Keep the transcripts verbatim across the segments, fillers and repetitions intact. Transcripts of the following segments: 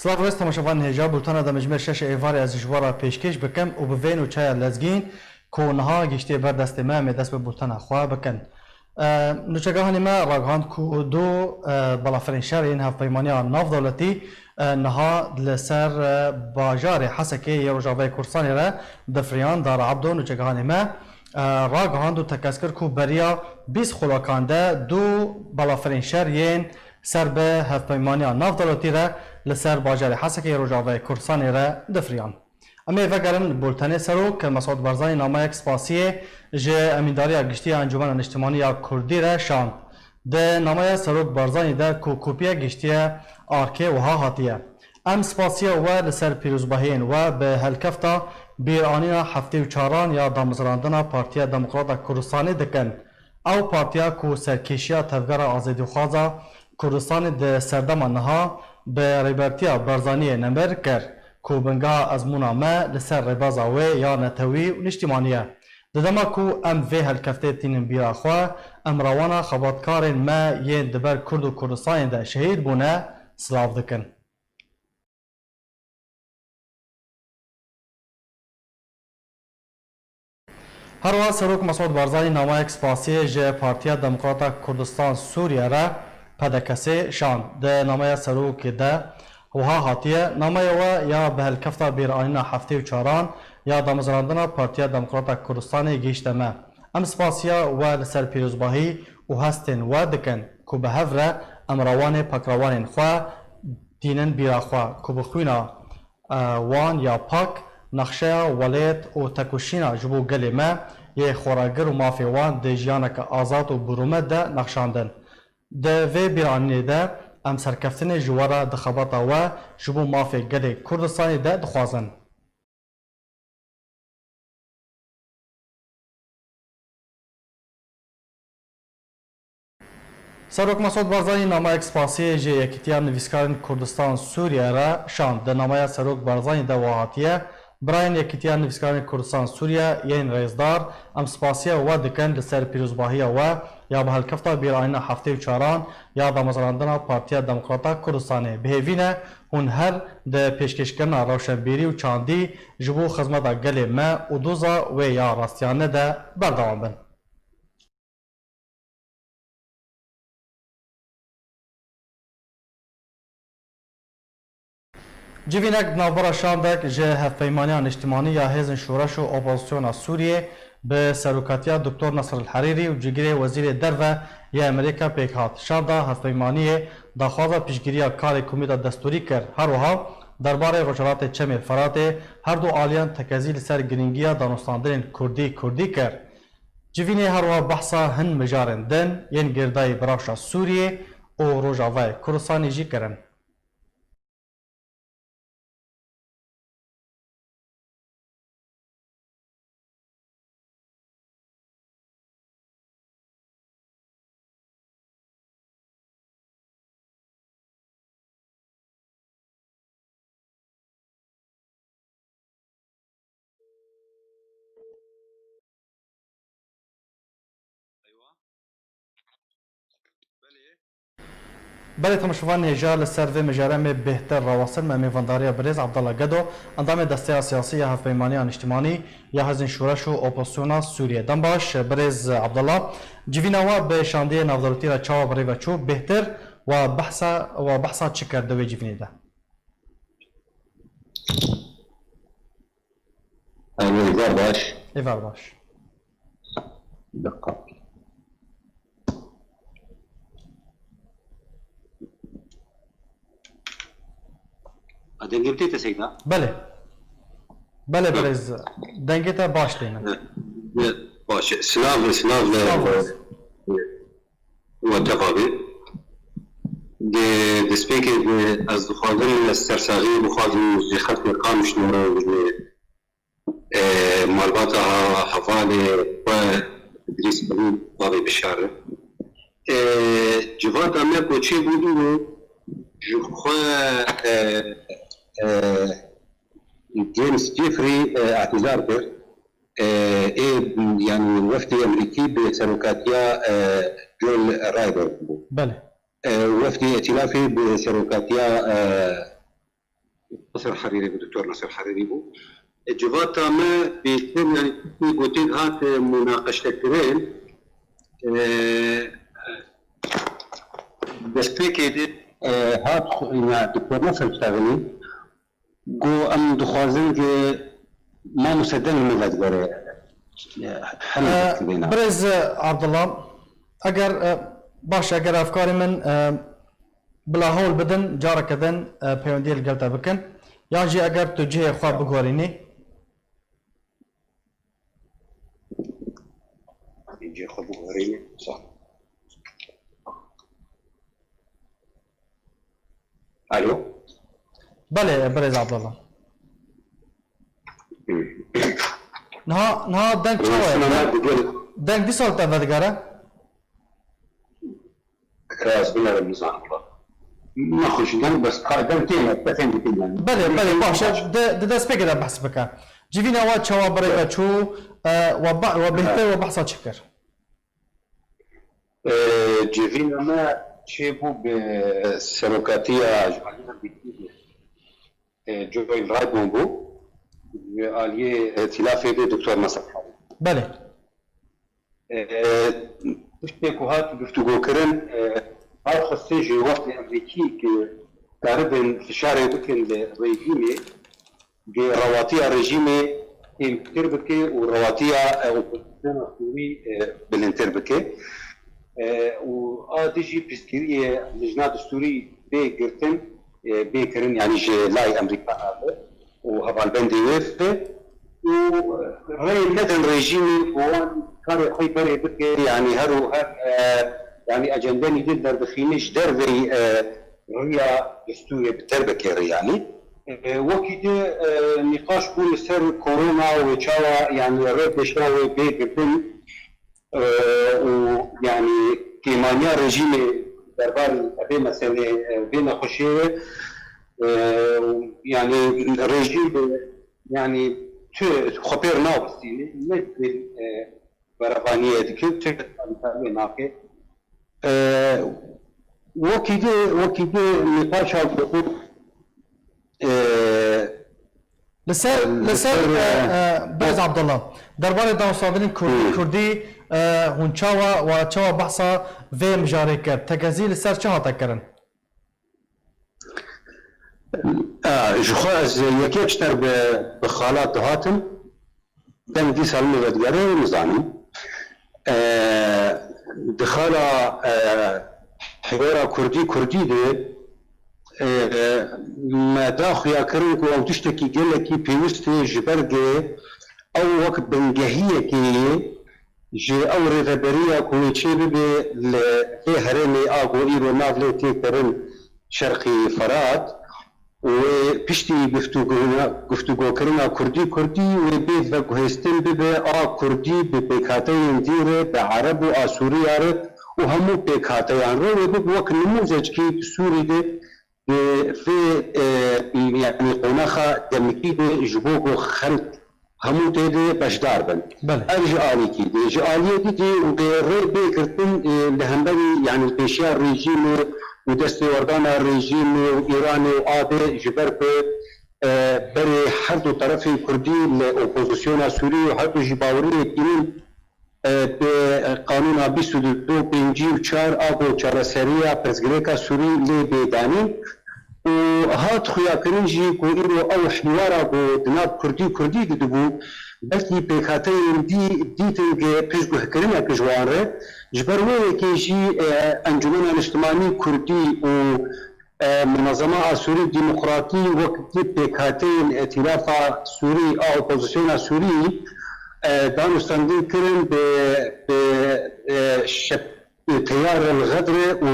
Silav rêz temaşevanên hêja, bultena demjimêr şeş êvarê ez ji we re pêşkêş bikim û bi vê nûçeya lezgîn ku niha gihîştiye ber destê me, em ê dest bi bultena xwe bikin. E, nûçegehanê me ragihand ku du, e, balafirên şer yên Hevpeymaniya Navdewletî, e, niha li ser, e, bajarê Hesekê yê Rojavayê Kurdistanê re difiriyan. Dara Ebdo, nûçegehanê me, e, ragihand û tekez kir ku beriya bîst xulakan de du balafirên şer yên ser bi Hevpeymaniya Navdewletî re li ser bajarê Hesekê yê Rojavayê Kurdistanê re difiriyan. Em ê vegerin bultenê. Serok Mesûd Barzanî nameyek spasiyê ji Emîndariya Giştî ya Encûmena Niştimanî ya Kurdî re şand. Di nameya Serok Barzanî de ku kopiyek gihîştiye arkê, wiha hatiye: Em spasiya we li ser pîrozbahiyên we bi helkefta bîranîna heftê û çaran ya damezrandina Partiya Demokrata Kurdistanê dikin. Ew partiya ku serkêşiya tevgera azadîxwaza Kurdistanê di serdema niha bi rêbertiya Barzaniyê nemir kir, ku bingeha ezmûna me li ser rêbaza wê ya netewî û niştimanî ye. Di dema ku em vê helkeftê tînin bîra xwe, em rawana xebatkarên me yên di ber Kurd û Kurdistanê de şehîd bûne silav dikin. Herwiha Serok Mesûd Barzanî nameyek spasiyê ji Partiya Demokrata Kurdistan Sûriye re, P D K S, şand. Di nameya serokê de wiha hatiye: Nameya we ya bi helkefta bîranîna heftê û çaran ya damezrandina Partiya Demokrata Kurdistanê gihîşte me. Em spasiya we li ser pîrozbahî û hestên we dikin ku bi hev re em rawanê pakrewanên xwe tînin bîra xwe, ku bi xwîna, e, wan ya pak nexşeya welêt û tekoşîna ji bo gelê me yê xweragir û mafê wan di jiyaneke azad û birûmet de nexşandin. Di vê bîranînê de em serkeftinê ji we re di xebata we ji bo mafê gelê Kurdistanê de dixwazin. Serok Mesûd Barzanî nameyek spasiyê ji Yekîtiya Nivîskarên Kurdistan Sûriye re şand. Di nameya Serok Barzanî de wiha hatiye: Birayên Yekîtiya Nivîskarên Kurdistan Sûriye yên rêzdar, em spasiya we dikin li ser pîrozbahiya we ya bi helkefta bîranîna heftê û çaran ya damezrandina Partiya Demokrata Kurdistanê. Bi hêvî ne hûn her di pêşkêşkirina rewşenbîrî û çandî ji bo xizmeta gelê me û doza wê ya rastiyane de berdewam bin. Civînek di navbera şandek ji Hevpeymaniya Niştimanî ya Hêzên Şoreş û Opozisyona Sûriyê bi serokatiya Doktor Nasir El Herîrî û cîgirê Wezîrê Derve yê Amerîka pêk hat. Şanda hevpeymaniyê daxwaza piştgiriya karê Komîta Destûrî kir. Her wiha derbarê Rojhilatê Çemê Feratê her du aliyan tekezî li ser girîngiya danûstandinên Kurdî Kurdî kir. Civînê her wiha behsa hin mijarên din yên girêdayî bi rewşa Sûriyê û Rojavayê Kurdistanê jî kirin. Belê, temaşevanên hêja, li ser vê mijarê em ê bêhtir rawestin, me mêvandariya birêz Abdallah Gedo, endamê Desteya Siyasî ya Hevpeymaniya Niştimanî ya Hêzên Şoreş û Opozisyona Sûriyê. Dem baş, birêz Abdallah. Civîna we bi şandiyê navdewletî re çawa bi rê ve çû? Bêhtir we behsa, we behsa çi kir di wê civînê de? Alo, êvar baş. Êvar baş. Deqa. A, dengê min tê te seyda? Belê. Belê, Hı. Birêz. Dengê te baş tê min. Hı. Baş. Silav, silav. Silav. We tev be. Di destpêkê de ez dixwazim ez sersaxiyê bixwazim ji xelkê Qamişlo re, ji, e, malbata ha-, hevalê xwe Îdrîs Elî bavê Bişar re. E, civata me ku çêbû îro ji xwe, e, e, James Jeffrey, e, îtîzar kir. E, ê, yanî wefdê Amerîkî bi serokatiya, e, Joel Rayburn bû. Belê. E, wefdê Îtîlafê bi serokatiya, e, Nasir Herîrî bû, Doktor Nasir Herîrî bû. E, civata me bêtir, yanî tiştê gotê hat, e, munaqeşekirin. E, destpêkê de, e, hat xwe, ya, Doktor Nasir diştexilî, got, em dixwazin ku mamoste deng min vedigere, e, hemî Ee, destpêkê. Birêz, e, Abdullah, eger, e, baş, eger efkarê min, e, bila hewl bidin, careke din, e, peywendiyê li gel te bikin. Yan jî eger tu cihê xwe biguherînî. Cihê xwe biguherînî. Alo? Belê, birêz Abdullah. Niha, niha deng çawa ye? Deng, deng dîsa li te vedigere? Ez binerim nizanim. Nexweş deng, bes ka deng têne, te fêm dikin yani. Belê, belê, baş e. Di, di destpêkê de behs bike. Civîna we çawa birêve çû, e, we ba-, we bêhtir we behsa çi kir? E, civîna me çêbû bi serokatiya ji aliyê Joel Raybon bû, ji aliyê, e, tîlafê de Doktor Nasir Herî. Belê. E, tiştê ku hat guftûgokirin, e, hat xwestin ji wextê Amerîkî ku karibin fişarê bikin li rejîmê, ku rewatiya rejîmê kêmtir bike û rewatiya, e, opozisyona Sûrî, e, bilindtir bike. E, û a dijî piştgiriyê lijna destûrî bê girtin, e, bê kirin, yanî ji layê Amerîka ve û hevalbendê wê ve û rê nedin rejîmê ku wan karê xwe berê bike, yanî her û her, e, yanî ecendeyê din derdixîne ji derveyî, e, riya destûrê bi ter bike rê, yanî. E, wekî di, e, nîqaş bû li ser korona wê çawa, yanî rê pêşiya wê bê girtin, e, û yanî kêmaniya rejîmê derbarê vê meselê, e, vê nexweşiyê ye, e, û yanî rejîm, yanî tu xwe pêr nabistîne, ne dibê, e, berevaniyê dike, tu alîkariyê nake. E, wekî di, wekî di nîqaşa ku, e, Li ser, li ser, e, e, e, Birêz Abdullah, derbarê danûstandinên kurdî, Hı. kurdî, e, hûn çawa, we çawa behsa vê mijarê kir? Tekezî li ser çi hate kirin? E, ji xwe ez yekê ji ter bi, bi xalat dihatim. Deng dîsa li min vedigere û nizanim. E, di xala, e, hewara kurdî kurdî de, e, me da xuyakirin ku ew tiştekî gelekî pêwist e, ji ber ku ew wek bingehiyekê ye ji ew rêveberiya ku wê çêbibe li vê herêmê a ku îro nav lê tê kirin Şerqî Ferat. Wê piştî guftûgirina-, guftûgokirina kurdî kurdî wê bê veguhêstin bibe a kurdî bi pêkhateyên dî re, bi ereb û asûriya re û hemû pêkhateyan re wê bibe wek nimûzecekî di Sûrî de, di vê, e, yanî qonaxa demikî de ji bo ku xelk hemû tê de beşdar bin. Belê. Ev ji alîkî de. Ji aliyê dî dî wê rê bê girtin, e, li hemberî, yanî pêşiya rejîmê û destêwerdana rejîmê û Îranê û a de ji ber ku, e, berê her du terefê kurdî li opozisyona Sûrî û her du jî baweriyê tînin, e, bi qanûna bîst û du pêncî û çar a ku çareseriya pirsgirêka Sûrî lê bê danîn. Û hat xuyakirin jî ku îro ew hîwara ku di nav kurdî kurdî didibû, belkî pêkhateyên dî dîtin ku pêşguhkirinek ji wan re, ji ber wê yekê jî, e, Encûmena Niştimanî Kurdî û, e, Munezema a Sûrî Demokratî wek du pêkhateyên Îtîlafa Sûrî a Opozisyona Sûrî, e, danûstandin kirin bi, bi, e, şep-, Teyar El Xedr û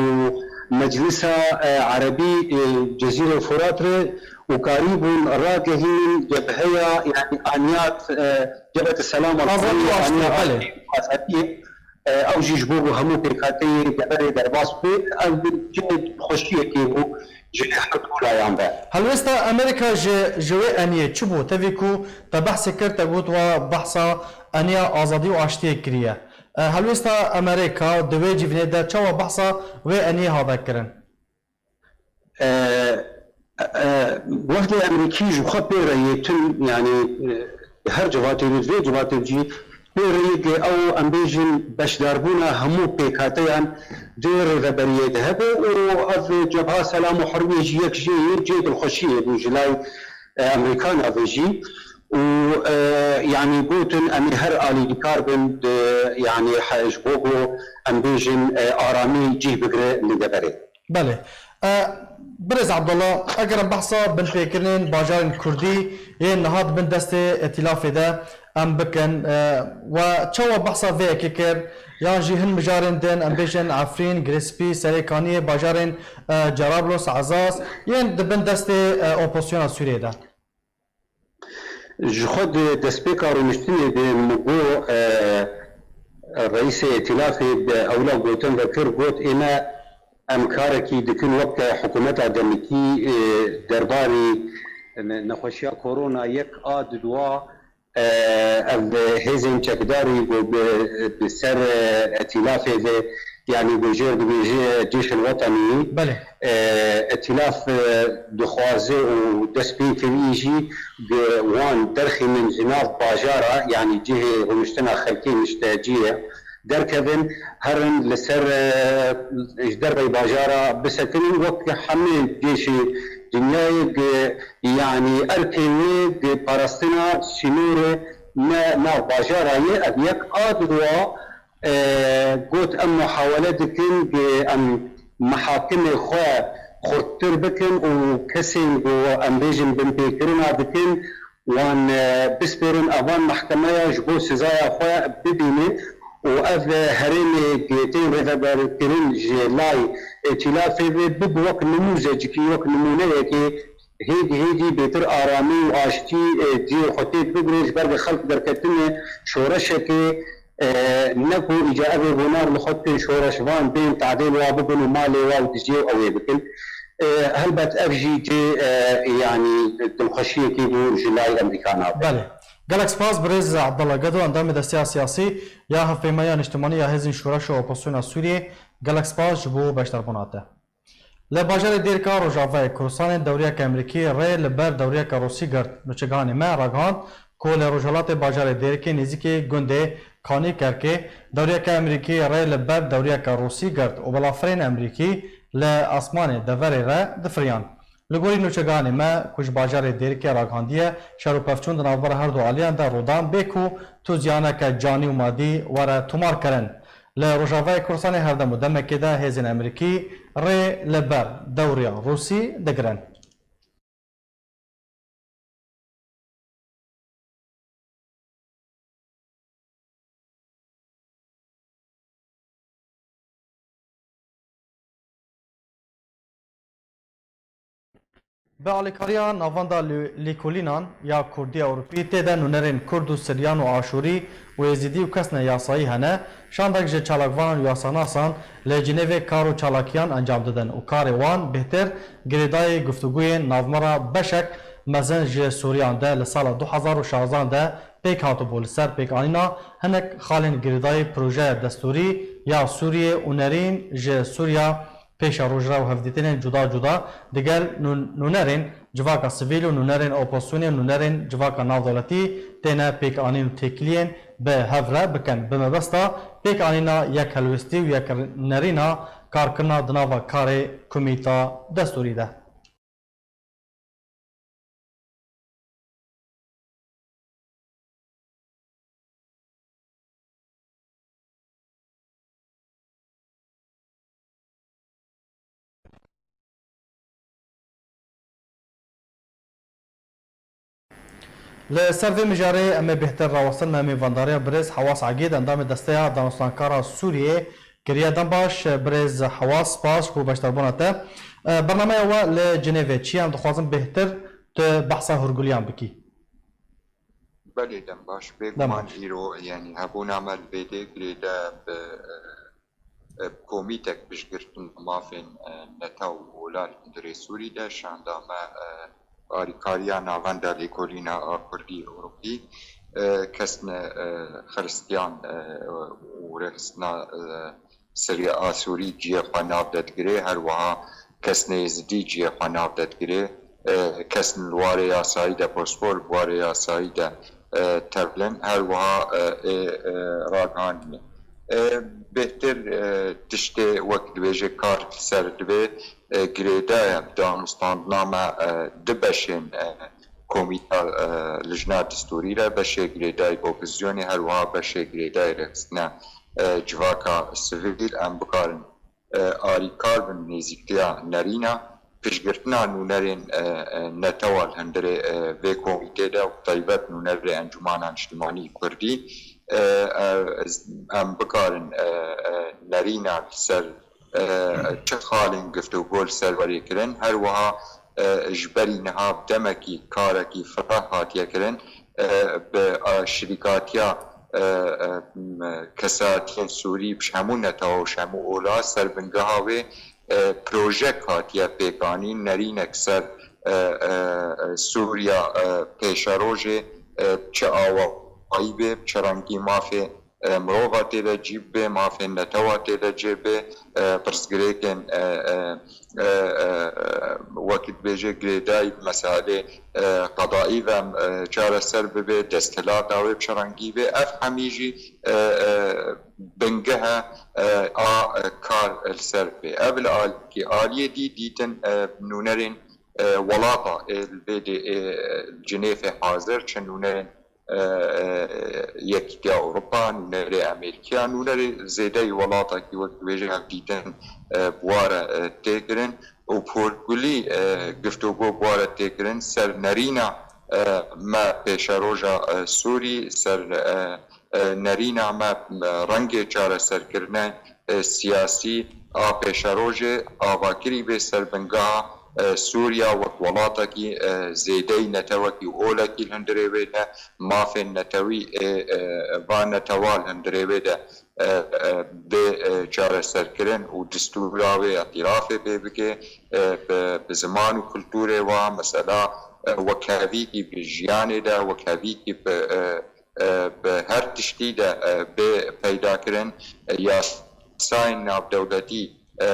Meclisa, e, Erebî, e, Cezîrê Furat re û karîbûn ragehînin cebheya, yanî aniyat, e, Cebhet Selam Azadî û Aştiyê, aniya belê. Azadî, e, ew jî ji bo ku hemû pêkhateyê deverê derbas be, ev cihê xweşiyekê bû ji her du layan ve. Helwesta Amerîka ji, ji wê eniyê çi bû? Tevî ku te behsê kir, te got wa behsa eniya azadî û aştiyê kiriye. E, helwêsta Amerîka di wê civînê de çawa behsa wê eniyê hate kirin? E, E, e, Wexdê Emerîkî ji xwe pê re yê tim, yanî, e, her civatê li vê civatê jî pê re yê ke ew, em bêjin, beşdarbûna hemû pêkhateyan di rêveberiyê de hebe û ev Cebha Selam û Herwiyê jî yek jê yê cê dilxweşiyê bû ji lay, e, Emerîkana ve jî û, e, yanî gotin, em ê her alî dikar bin di, yanî he-, ji bo ku em bêjin, e, aramî cih bigire li deverê. Belê. E, Birêz Abdullah, eger em behsa binpêkirinên bajarên Kurdî yên niha di bin destê îtîlafê de em bikin, e, we çawa behsa vê yekê kir? Yan jî hin mijarên din, em bêjin Efrîn, Girê Spî, Serê Kaniyê, bajarên, e, Cerablos, Ezaz, yên di bin destê, e, opozisyona Sûriyê de? Ji xwe di destpêka rûniştinê de min got, e, Reîsê Îtîlafê bi ewla gotin vekir, got, ê me em karekî dikin wek hikûmeta demikî, e, derbarî ne-, nexweşiya korona yek a diduwa, e, ev hêzên çekdarî ku bi, bi ser, e, Îtîlafê ve yanî ku jêr dibêje Cêşil Wetenî, Belê. e, Îtîlaf, e, dixwaze û dest pê kirî jî, wan derxînin ji nav bajara, yanî cihê rûniştina xelkê nişteciyê derkevin, herin li ser, e, ji dervey bajara bisekinin, wek hemî cêşê dinyayê, yanî erkê wê parastina sînorê ne nav bajara ye, ev yek a diduwa, e, got, em muhawele dikin ku em mehakimê xwe xurttir bikin û kesên ku em bêjin binpêkirina dikin, wan, e, bispêrin evan mehkemeya ji bo sizaya xwe bibîne û ev, e, herêmê ku tên rêveberkirin ji lay Îtîlafê ve bibe wek nimûzecikî, wek nimûneyekê hêdî hêdî bêtir aramî û aştî, e, cihê xwe têk bigire, ji ber ku xelk derketine şoreşekê, e, ne ku îca ev ê gonar li xwe dikin şoreşvan bên tadê li wa bibin û malê wa û dijê ew ê bikin. E, helbet ev jî cê, e, yanî dilxweşiyekê bû ji lay Emerîkana ve. Belê. Gelek spas birêz Abdullah Gedo, endamê Desteya Siyasî ya Hevpeyvaniya Niştimanî ya Hêzên Şoreş û Opozisyona Sûriyê. Gelek spas ji bo beşdarbûna te. Li bajarê Dêrika Rojavayê Kurdistanê dewriyeke Amerîkî rê li ber dewriyeke Rûsî girt. Nûçegihanê me ragihand ku li rojhilatê bajarê Dêrikê nêzîkê gundê Kanîkerkê dewriyeke Amerîkî rê li ber dewriyeke Rûsî girt û balafirên Amerîkî li asmanê deverê re difiriyan. Li gorî nûçegihanê me ku ji bajarê Dêrikê ragihandiye, şer û pevçûn di navbera her du aliyan de rûdan bê ku tu ziyaneke canî û madî were tomarkirin. Li Rojavayê Kurdistanê her dem û demekê de hêzên Amerîkî rê li ber dewriya Rûsî digirin. Bi alîkariya Navenda Lî-, Lîkolînan ya Kurdî Ewropî tê de nûnerên Kurd û Siryan û Aşûrî û Êzîdî û kesne yasayî hene. Şandek ji çalakvanan û yasanasan li Cinêvê kar û çalakiyan encam didin û karê wan bêhtir girêdayî guftûgûyên navmera beşek mezin ji Sûriyan de li sala du hezar û şazdan de pêk hatibû li ser pêkanîna hinek xalên girêdayî projeya destûrî ya Sûriyê û nerîn ji Sûriya pêşerojra û hevdîtinên cuda cuda digel nû-, nûnerên civaka sivîl û nûnerên opozisyonê û nûnerên civaka navdewletî têne pêkanîn û têkiliyên bi hev re bikin, bi mebesta pêkanîna yek helwestî û yek nerîna karkirina di nava karê komîta destûrî de. Li ser vê mijarê em ê bêhtir rawestin me mêvandariya birêz Hewas Egîd, endamê Desteya Danûstankara Sûriyê kiriye. Dem baş, birêz Hewas, spas ji bo beşdarbûna te. E, bernameya we li Cinêvê çi ye? Em dixwazin bêhtir tu behsa hûrguliyan bikî. Belê, dem baş. Dem Bêguman baş. Îro, yanî hebûna me li vê dê girêde bi, e, e, bi komîtek piştgirtin mafên, e, neta û olan di rê Sûrî de şanda me, e, alîkariya Navenda Lêkolîna a Kurdî Ewropî, e, kesne, e, Xiristiyan, e, û rêxistina, e, Sirya a Sûrî cihê xwe nav de digire, her wiha kesne Êzidî cihê xwe nav de digire. e, kes li warê yasayî de, paspor bi warê yasayî de, e, tevlin, her wiha, e, ê, e, ragihandinê. E, bêhtir, e, tiştê wek dibêje kar li ser divê, e, girêdaye bi danûstandina me, e, du beşên, e, komîta, e, lijna distûrî re, beşê girêdayî bi opozîsyonê, her wiha beşê girêdayî rêxistina, e, civaka sivîl, em bikarin, e, alîkar bin nêzîktiya nerîna piştgirtina nûnerên, e, e, netewa li hundirê, e, vê komîtê de û taybet nûnerê Encûmana Niştimanî Kurdî, e, e, em bikarin, e, e, nerîna li ser, e, çi xalên guftûgo li ser werê kirin, her wiha, e, ji berî niha demekî karekî fireh hatiye kirin, e, bi, e, şirîkatiya, e, e, m-, kesatiyên Sûrî bi hemû netewa û hemû ola ser bingeha wê, e, projek hatiye pêkanîn, nerînek ser, e, e, e, Sûriya, e, pêşerojê, e, bi çi awayî bê, bi çi rengî mafê, e, mirova tê de cî bê, mafên netewa tê de cê bê, e, pirsgirêkên, e, e, e, e, wekî dibêje girêdayî bi meselê, e, qedaî ve, e, çareser bibe, desthilata wê bi çi rengî be, ev hemî jî, e, e, bingehe, e, a, e, kar li ser bê. Ev li alîkî, aliyê dî dîtin, e, nûnerên, e, welata ê li vê dê, ê, Cinêfê hazir çi nûnerên, e, e, Yekîtiya Ewropa, nûnerê Amerîkiya, nûnerê zêdeyî welatekî wek dibêje hevdîtin, e, bi wa re, e, tê kirin û porgulî, e, guftûgo bi wa re tê kirin ser nerîna, e, me pêşeroja, e, Sûrî, ser, e, e, nerîna me, e, rengê çareserkirine, e, siyasî a pêşerojê avakirî bê ser bingeha, e, Sûriya wek welatekî, e, zêdeyî netewekî û olekî li hundirê wê de, mafên netewî ê, e, va netewa li hundirê wê de, e, e, bê, e, çareserkirin û distûra wê îtirafê pê bike, e, bi, bi ziman û kulturê wa, mesela, e, wekhevîkî bi jiyanê de, wekhevîkî bi, e, e, bi her tiştî de, e, bê peydakirin, e, yasayên navdewletî, e, e,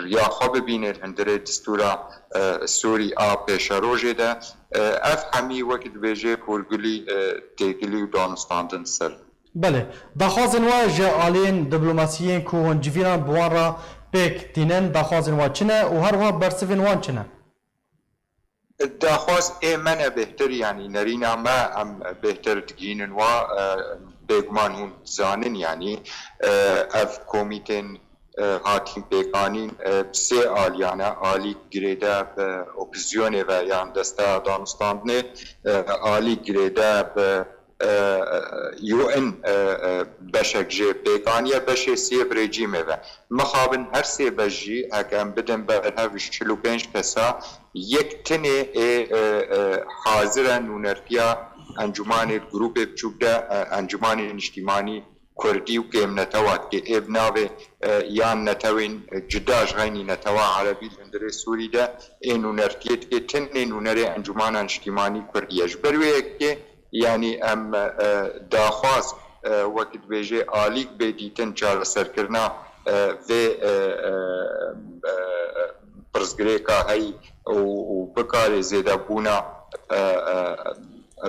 riya xwe bibîne li hundirê distûra, e, Sûrî a pêşerojê de, e, ev hemî wek dibêje porgulî, e, têkilî û danûstandin ser. Belê, daxwazên we ji aliyên diplomasiyên ku hûn civînan bi wan re pêk tînin, daxwazên we çi ne û her wiha bersivên wan çi ne? Daxwaz ê me ne bêhtir, yanî nerîna me em bêhtir digihînin wa, e, bêguman hûn dizanin, yanî, e, ev komîtên, e, hatîn pêkanîn, e, bi sê aliyan e, alî girêde bi opozîsyonê ve yan desteya danûstandinê, e, alî girêde bi, e, U N, e, e, beşek jê pêkaniye, beşê siyê bi rejîmê ve. Mixabin her sê beş jî, heke em bidin berhev ji çil û pênc kesa, yek tinê ê, e, e, hazir e nûnertiya encûmanê li grûpê biçûk de, e, Encûmanê Niştîmanî Kurdî û kêmnetewa dike. Ê bi navê, e, yan netewên cuda ji xeynî netewa erebî li hundirê Sûrî de ê nûnertiyê dike, tinê nûnerê Encûmana Niştîmanî Kurdî ye. Ji ber wê yekê, yanî em, e, daxwaz, e, wekî dibêje alîk bê dîtin çareserkirina, e, vê, e, e, e, pirsgirêka heyî û, û bikarê zêdebûna, e, e,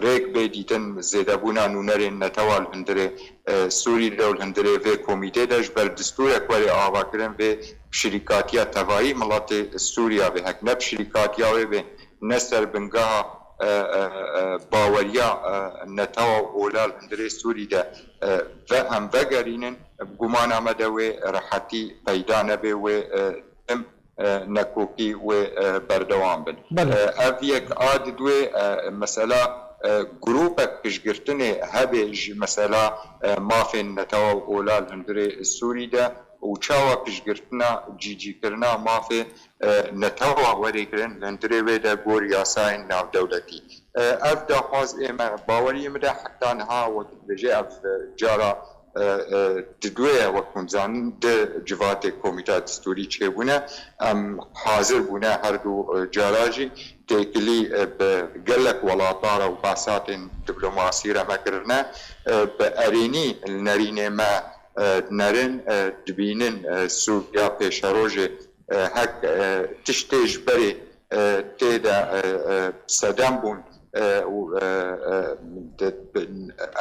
rêk bê dîtin zêdebûna nûnerên netewa li hundirê, e, Sûrî de û li hundirê vê komîtê de ji ber distûrek were avakirin vê bi şirîkatiya tevayî miletê Sûriya bê. Hek ne bi şirîkatiya wê bê, ne ser bingeha, e, e, e, baweriya, e, netewa û ola li hundirê Sûrî de, e, ve em vegerînin, bi gumana me de wê rehetî peyda nebe, wê, e, tim, e, nekokî wê, e, berdewam bin. Belê. E, ev yek a di dwê, e, mesela, e, grûpek piştgirtinê hebe ji mesela, e, mafên netewa û ola li hundirê Sûrî de û çawa piştgirtina cîcîkirina mafê, e, netewa were kirin, li hundirê wê de gor yasayên navdewletî. E, ev daxwaz ê me, baweriyê min de heta niha wek dibêje ev, e, cara, e, e, di dwê ye, wek hûn dizanin, di civatê komîta distûrî çêbûne. Em hazir bûne her du, e, cara jî têkilî, e, bi gelek welatan re û behsatên diplomasî re me kirine. E, bi erênî li nerînê me, e, dinerin, e, dibînin, e, Sûriya pêşerojê, e, hek, e, tiştê ji berê, e, tê de, e, e, sedem bûn, e, û, e, e, de,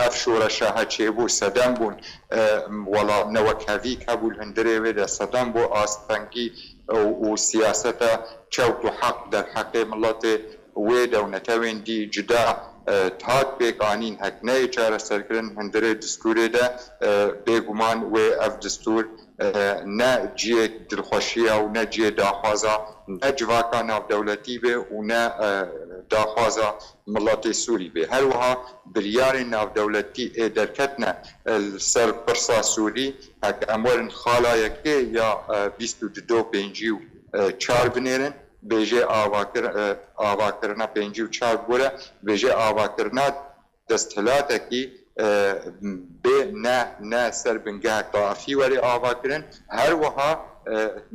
ev şoreşa he çêbû, sedem bûn, e, welat ne wek hevîk hebû li hundirê wê de, sedem bû astengî û, û siyaseta çewt û heq derheqê miletê wê de û netewên dî cuda, e, hat pêkanîn, hek neyê çareserkirin hundirê distûrê de, e, bêguman wê ev distûr, e, ne cihê dilxweşiya û ne cihê daxwaza ne civaka navdewletî be û ne, e, daxwaza miletê Sûrî be. Her wiha biryarên navdewletî ê derketine, e, li ser pirsa Sûrî, heke em werin xala yekê ya, e, bîst û du do pêncî û çar binêrin, bêjê avakir-, e, avakirina pêncî û çar bore, bêjê avakirina desthilatekî, e, bê ne, ne ser bingehek taifî were avakirin, her wiha, e,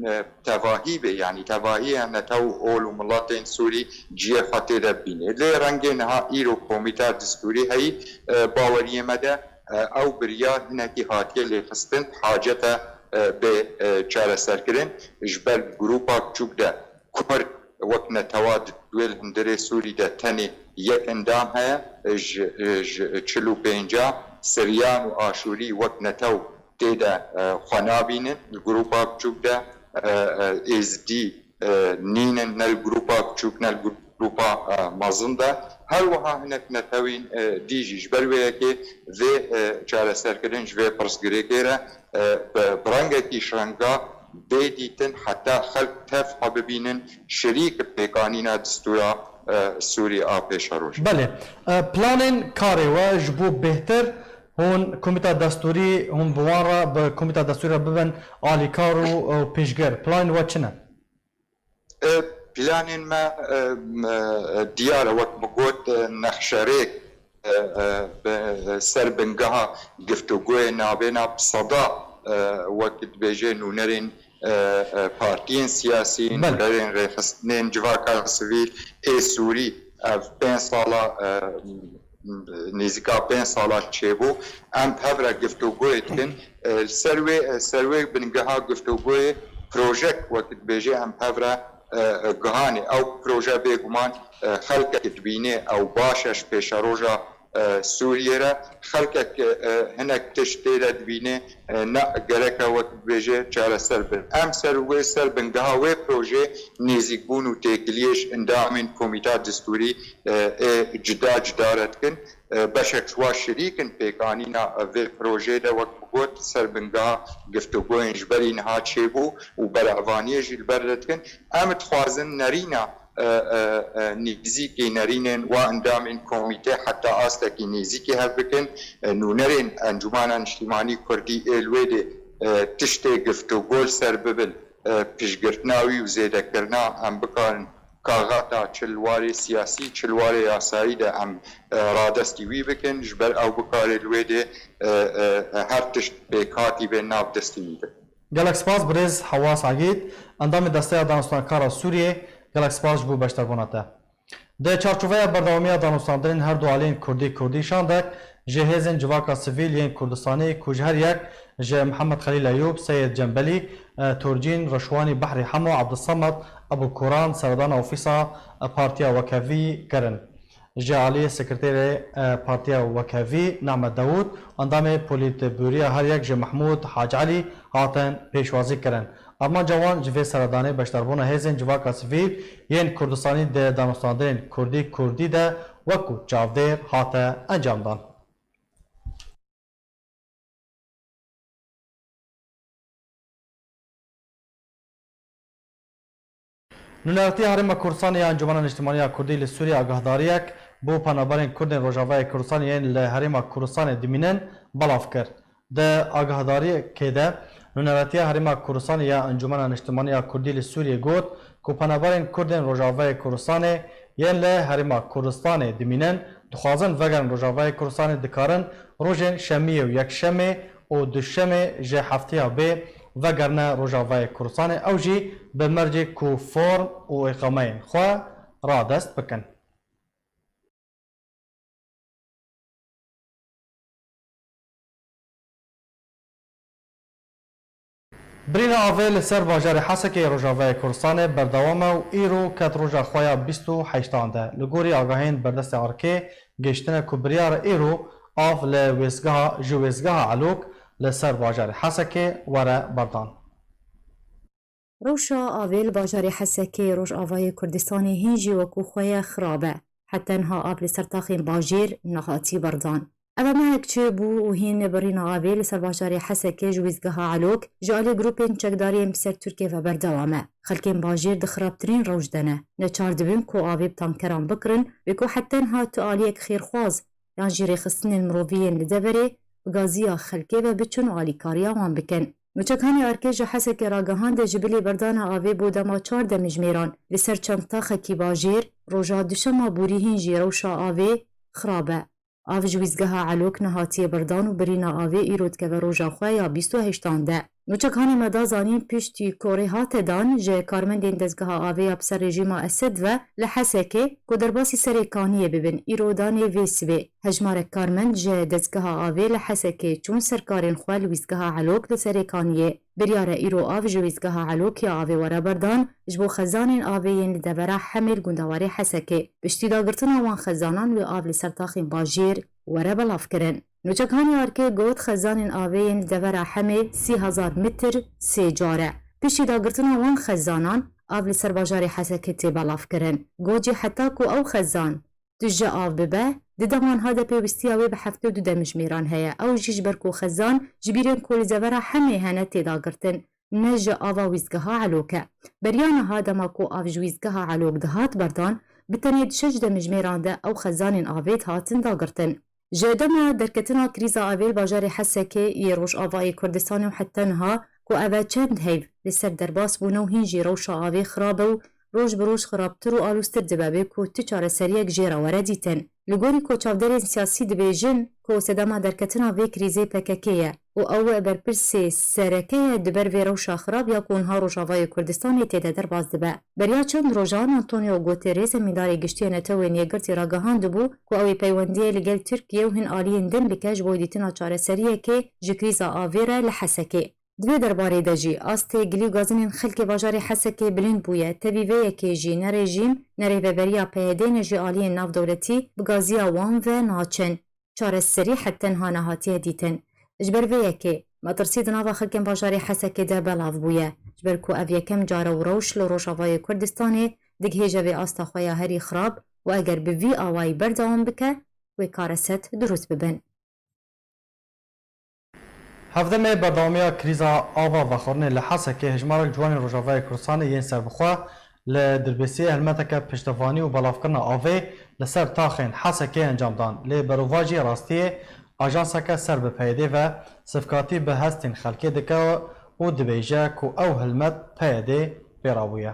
e, tevahî bê, yanî tevahî ya netew û ol û miletên Sûrî cihê xwe tê de bîne. Lê rengê niha îro komîta distûrî heyî, e, baweriyê me de, e, ew biryar hinekî hatiye lêxistin, hacet e, e, bê, e, çareserkirin. Ji ber grûpa biçûk de Kurd wek netewa di wê li hundirê Sûrî de tenê yek endam heye, ji, ji çil û pênca Siryan û Aşûrî wek netew tê de, e, xwe nabînin. Li grûpa biçûk de, e, e, Êzidî, e, nînin, ne li grûpa biçûk ne li grûpa, e, mezin de. Her wiha hinek netewên, e, dî jî ji ber wê yekê vê, e, çareserkirin ji vê pirsgirêkê re, e, bi, bi rengekî şenga bê dîtin heta xelk tev xwe bibînin şirîk pêkanîna distûra, e, Sûrî a pêşeroj. Belê. E, planên karê we ji bo bêhtir hûn komîta destûrî, hûn bi wan re, bi komîta destûrî re bibin alîkar û, û piştgir. Planên we çi ne? E, planên me, e, me, e, diyar e, wek min got, e, nexşerêk, e, e, bi, ser bingeha giftûgoyê navêna bi seda, e, wek dibêje nûnerên, e, e, partiyên siyasî, Belê. nûnerên rêxistinên civaka sivîl ê Sûrî, ev pênc sala, e, nêzîka pênc sala çêbû. Em bi hev re giftûgoyê dikin. E, li ser wê, e, ser wê bingeha giftûgoyê projek, wek dibêje, em bi hev re, e, e, gihanê. Ew proje bêguman, e, xelkek dibîne, ew baş e ji pêşeroja, e, Sûriyê re. Xelkek, e, e, hinek tişt tê de dibîne, e, ne gereke wek dibêje çareser bin. Em ser wê, ser bingeha wê projê nêzîkbûn û têkiliyê ji endamên komîta distûrî, e, ê cuda cuda re dikin. E, beşek ji wa şirîk in pêkanîna vê projeyê de, wek min got, ser bingeha giftûgoyên ji berî niha çêbû û berevaniyê jî li ber re dikin. Em dixwazin nerîna, e, e, e, nêzîkî nerînên wa endamên komîtê heta astekî nêzîkî hev bikin. E, nûnerên Encûmena Niştîmanî Kurdî ê li wê dê, e, tiştê giftûgo li ser bibin, e, piştgirtina wî û zêdekirina em bikarin kaxata çi li warê siyasî, çi li warê yasayî de em, e, radestî wî bikin, ji ber ew bikare li wê dê, e, e, her tişt pêkhatî bê nav destî wî de. Gelek spas birêz Hewas Egîd, endamê Desteya Danûstankara Sûriyê, gelek spas ji bo beşdarbûna te. Di çarçoveya berdewamiya danûstandinên her du aliyên Kurdî-Kurdî şandek ji hêzên civaka sivîl yên Kurdistanê ku ji her yek ji Mihemed Xelîl Eyûb, Seyed Cembelî, e, Turcîn, Reşwanî Behrî Hemo, Ebdulsemed Ebûkuran seredana ofîsa, e, Partiya Wekevî kirin. Ji aliyê Sekreterê, e, Partiya Wekevî Nehmet Dawûd, endamê polîtbûroya her yek ji Mehmûd Hacelî hatin pêşwazî kirin. Armanca wan ji vê seredanê beşdarbûna hêzên civaka sivîl yên Kurdistanî di danûstandinên Kurdî-Kurdî de wekû çavdêr hate encamdan. Nûneratiya Herêma Kurdistanê ya Encûmena Niştimanî ya Kurdî li Sûriyê agahdariyek bo penaberên Kurdên Rojavayê Kurdistanê yên li Herêma Kurdistanê dimînin belav kir. Di agahdariyekê de, Nûneratiya Herêma Kurdistanê ya Encûmena Niştimanî ya Kurdî li Sûriyê got ku penaberên Kurdên Rojavayê Kurdistanê yên li Herêma Kurdistanê dimînin, dixwazin vegerin Rojavayê Kurdistanê, dikarin rojên şemiyê û yekşemê û duşemê ji hefteya bê vegerine Rojavayê Kurdistanê, ew jî bi mercê ku form û îqameyên xwe radest bikin. Birîna avê li ser bajarê Hesekê yê Rojavayê Kurdistanê berdewam e û îro ket roja xwe ya bîst û heştan de. Li gorî agahiyên berdestê ARKê gihiştine ku biryar e îro av li wêzgeha, ji wêzgeha Elok li ser bajarê Hesekê were berdan. Rewşa avê li bajarê Hesekê Rojavayê Kurdistanê hîn jî wekû xwe ye xirab e. Heta niha av li ser taxên bajêr nehatiye berdan. Ev hemû yek çêbû û hîn birîna avê li ser bajarê Hesekê ji wîzgeha Elok ji alî grûpên çekdariyên bi ser Tirkiyê ve berdewam e. Xelkên bajêr di xirabtirîn rewş de ne. Neçar dibin ku avê bi tankeran bikirin, wê ku heta niha tu aliyek xêrxwaz yan jî rêxistinên mirovî yên li deverê bi gaziya xelkê ve biçin û alîkariya wan bikin. Nûçekhanê ARKê ji Hesekê ragihand, ji bilî berdana avê bo dema çar demjimêran li ser çend taxekî bajêr, roja duşema borî hîn jî rewşa avê xirab e. Av ji wîzgeha Elok nehatiye berdan û birîna avê îro dikeve roja xwe ya bîst û heştan de. Nûçekhanê me da zanîn, piştî ku rê hate dan ji karmendên dezgeha avê ya bi ser rejîma Esed ve li Hesekê ku derbasî Serê Kaniyê bibin, îro danê vê sibê hejmarek karmend ji dezgeha avê li Hesekê çûn ser karên xwe li wîzgeha Elok li Serê Kaniyê. Biryar e îro av ji wîzgeha Elok ya avê were berdan, ji bo xezanên avê yên li devera Hemê li gundewarê Hesekê. Piştî dagirtina wan xezanan wê av li ser taxên bajêr were belavkirin. Nûçekhanê ARKê got, xezanên avê yên li devera Hemê sî hezar mitr sê car e. Piştî dagirtina wan xezanan av li ser bajarê Hesekê tê belavkirin. Got jî heta ku ew xezan tije av bibe, di deman ha de pêwistiya wê bi heftê û du demjimêran heye. Ew jî ji ber ku xezan ji bîrên ku li devera Hemê hene tê dagirtin, ne ji ava wîzgeha Elok e. Beriya niha dema ku av ji wîzgeha Elok dihat berdan, bi tenê di şeş demjimêran de ew xezanên avê dihatin dagirtin. Ji dema derketina krîza avê li bajarê Hesekê yê Rojavayê Kurdistanê û heta niha ku ev e çend heyv li ser derbas bûne û hîn jî rewşa avê xirab e û roj bi roj xirabtir û aloztir dibe, bê ku tu çareseriyek jê re were dîtin. Li gorî ku çavdêrên siyasî dibêjin ku sedema derketina vê krîzê P K K ye û ew berpirsê sereke ye di ber vê rewşa xirab ya ku niha Rojavayê Kurdistanê tê de derbas dibe. Beriya çend rojan Antonio Guterres, Zemîndarê Giştî yê Netewên Yekgirtî ragihandibû ku ew ê peywendiyê li gel Tirkiye û hin aliyên din bike ji bo dîtina çareseriyekê ji krîza avê re li Hesekê. Di vê derbarê de jî astê gilî û gazinên xelkê bajarê Hesekê bilind bûye. Tevî vê yekê jî ne rejîm, ne rêveberiya P Y D ne jî aliyên navdewletî bi gaziya wan ve naçin. Çareserî heta niha nehatiye dîtin. Ji ber vê yekê metirsî di nava xelkên bajarê Hesekê de belav bûye. Ji ber ku ev yekem car e û rewş li Rojavayê Kurdistanê digihêje vê asta xwe ya herî xirab û eger bi vî awayî berdewam bike, wê kareset dirust bibin. Hevdemê berdewamiya krîza ava vexwarinê li Hesekê hejmarek ciwanên Rojavayê Kurdistanê yên serbixwe li Dirbêsiyê helmeteke piştevanî û belavkirina avê li ser taxên Hesekê encam dan. Lê berovajî rastiyê ajanseke ser bi P Y D ve sifkatî bi hestên xelkê dike û dibêje ku ew hilmet P Y D pê rabûye.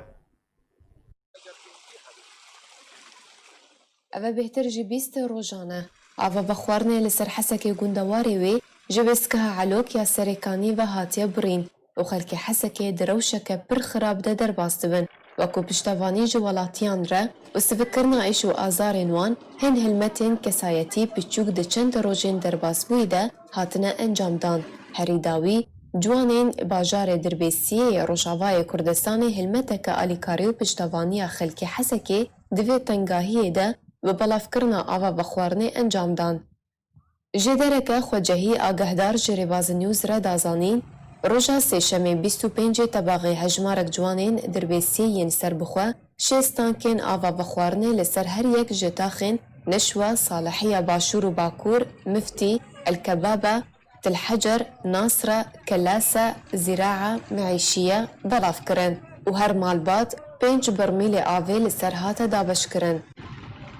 Ev e bêhtir ji bîst rojan e. Ava vexwarinê li ser Hesekê gundewarê wê ji wêzgeha Elok ya Serêkanî ve hatiye birîn û xelkê Hesekê di rewşeke pir xirab de derbas dibin. Wekû piştevanî ji welatiyan re û sivikkirina êş û azarên wan, hin hilmetên kesayetî piçûk di çend rojên derbasbûyî de hatine encamdan. Herî dawî, ciwanên bajarê Dirbêsiyê yê Rojavayê Kurdistanê hilmeteke alîkarî û piştevaniya xelkê Hesekê di vê tengahiyê de bi belavkirina ava vexwarinê encam dan. Jêdereke xwecehî agehdar ji Rêbaz News re da zanîn, roja Sêşemê bîst û pêncê Tebaxê hejmarek ciwanên Dirbêsiyê yên serbixwe şêst tankên ava vexwarinê li ser her yek ji taxên Neşwa, Salihiya Başûr û Bakur, Miftî, El Kebaba, Til Hecer, Nasre, Kelase, Zîraa, Meîşiye belav kirin û her malbat pênc bermîlê avê li ser hate dabeşkirin.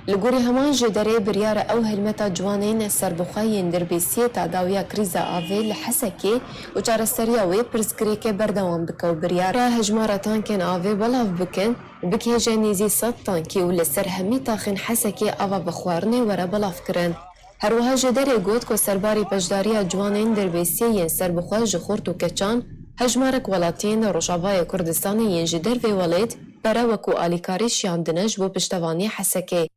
Li gorî heman jêderê biryar e ew hilmeta ciwanên serbixwe yên Dirbêsiyê ta dawiya krîza avê li Hesekê û çareseriya wê pirsgirêkê berdewam bike û biryar e hejmara tankên avê belav bikin, bigihêje nêzî sed tankî û li ser hemî taxên Hesekê ava vexwarinê were belavkirin. Her wiha jêderê got ku serbarî beşdariya ciwanên Dirbêsiyê yên serbixwe ji xort û keçan, hejmarek welatiyên Rojavayê Kurdistanê yên ji dervê welêt pere wekû alîkarî şiyandine ji bo piştevanî Hesekê.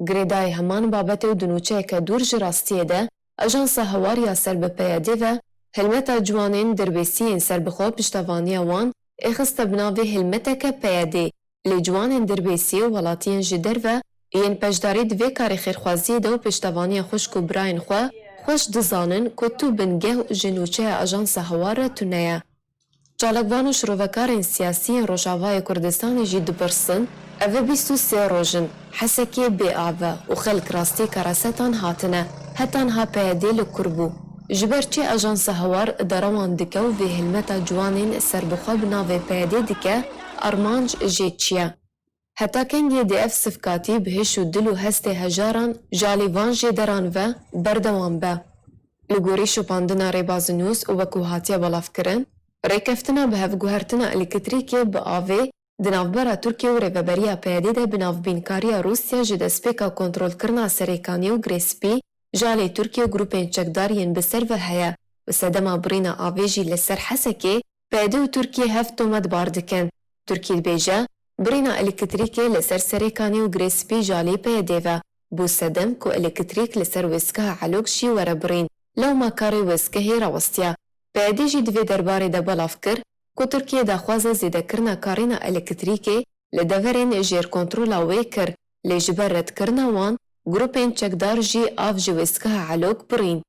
Girêdayî heman babetê û di nûçeyeke dûr ji rastiyê de, Ajansa Hewar ya ser bi P Y D ve Hilmeta ciwanên Dirbêsiyên Serbixwe piştevaniya wan ê xiste bi navê hilmeteke P Y D, lê ciwanên Dirbêsiyê û welatiyên ji derve yên beşdarî di vê karê xêrxwaziyê de û piştevaniya xwişk û birayên xwe xweş dizanin ku tu bingeh ji nûçeya Ajansa Hewar re tune ye. Çalakvan û şirovekarên siyasî yên Rojavayê Kurdistanê jî dipirsin, ev bîst û sê roj in Hesekê bê av e û xelk rastî karasetan hatine, heta niha P Y D li kur bû. Ji ber çi Ajansa Hewar idara wan dike û vê hilmeta ciwanên serbixwe bi navê P Y D dike, armanc jê çi ye? Heta kengê dê ev sivkatî bi hiş û dil û hestê hejaran ji alî van jêderan ve berdewam be? Li gorî şopandina Rêbaz News û wekû hatiye belavkirin, rêkeftina bi hevguhertina elektrîkê bi avê di navbera Tirkiye û rêveberiya P Y D de bi navbînkariya Rûsya ji destpêka kontrolkirina Serêkanî û Girê Spî ji alî Tirkiye û grûpên çekdar yên bi ser ve heye û sedema birîna avê jî li ser Hesekê P Y D û Tirkiye hev tometbar dikin. Tirkî dibêje, birîna elektrîkê li ser Serêkanî û Girê Spî ji alî P Y D ve bû sedem ku elektrîk li ser wêzgeha Elok jî were birîn. Lewma karê wêzgehê rawestiya. P Y D jî di vê derbarê de belav kir ku Tirkiye daxwaza zêdekirina karîna elektrîkê li deverên jêr kontrola wê kir, lê ji ber redkirina wan, grûpên çekdar jî av ji wêzgeha Elok birîn.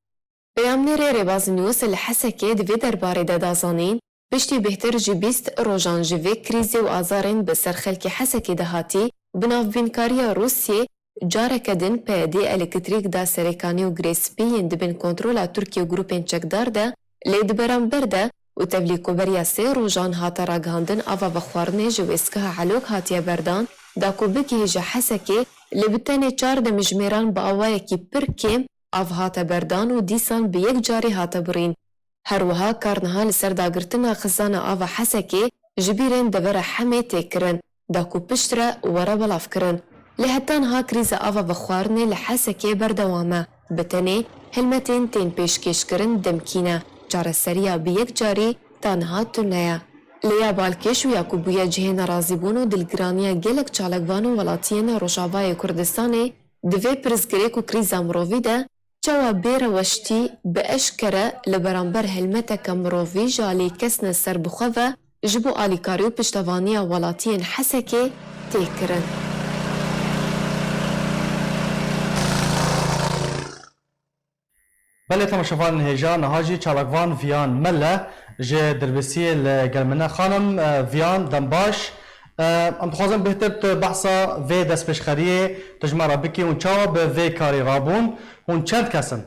Peyamnêrê Rêbaz News li Hesekê di vê derbarê de da zanîn, piştî bêhtir ji bîst rojan ji vê krîzê û azarên bi ser xelkê Hesekê de hatî, bi navbînkariya Rûsyê careke din P Y D elektrîk da Serêkanî û Girê Spî yên di bin kontrola Tirkiye û grûpên çekdar de, lê di beramber de û tevlî ku beriya sê rojan hate ragihandin ava vexwarinê ji wêzgeha Elok hatiye berdan, da ku bigihîje Hesekê, lê bi tenê çar demjimêran bi awayekî pir kêm av hate berdan û dîsan bi yek carî hate birîn. Her wiha kar niha li ser dagirtina xizana ava Hesekê ji bîrên devera Hemê tê kirin, da ku piştre were belavkirin. Lê heta niha krîza ava vexwarinê li Hesekê berdewam e. Bi tenê hilmetên tên pêşkêşkirin demkî ne, çareseriya bi yek carî ta niha tune ye. Lê ya balkêş û ya ku bûye cihê nerazîbûn û dilgiraniya gelek çalakvan û welatiyên Rojavayê Kurdistanê, di vê pirsgirêk û krîza mirovî de çawa bê reweştî bi eşkere li beramber hilmeteke mirovî ji alî kesne serbixwe ve ji bo alîkarî û piştevaniya welatiyên Hesekê tê kirin. Belê temaşevanên hêja, niha jî çalakvan Viyan Mele ji Dirbêsiyê li gel min e. Xanim, e, Viyan, dem baş. E, em dixwazin bêhtir tu behsa vê destpêşxeriyê tu ji me re bikî, hûn çawa bi vê karî rabûn? Hûn çend kes in?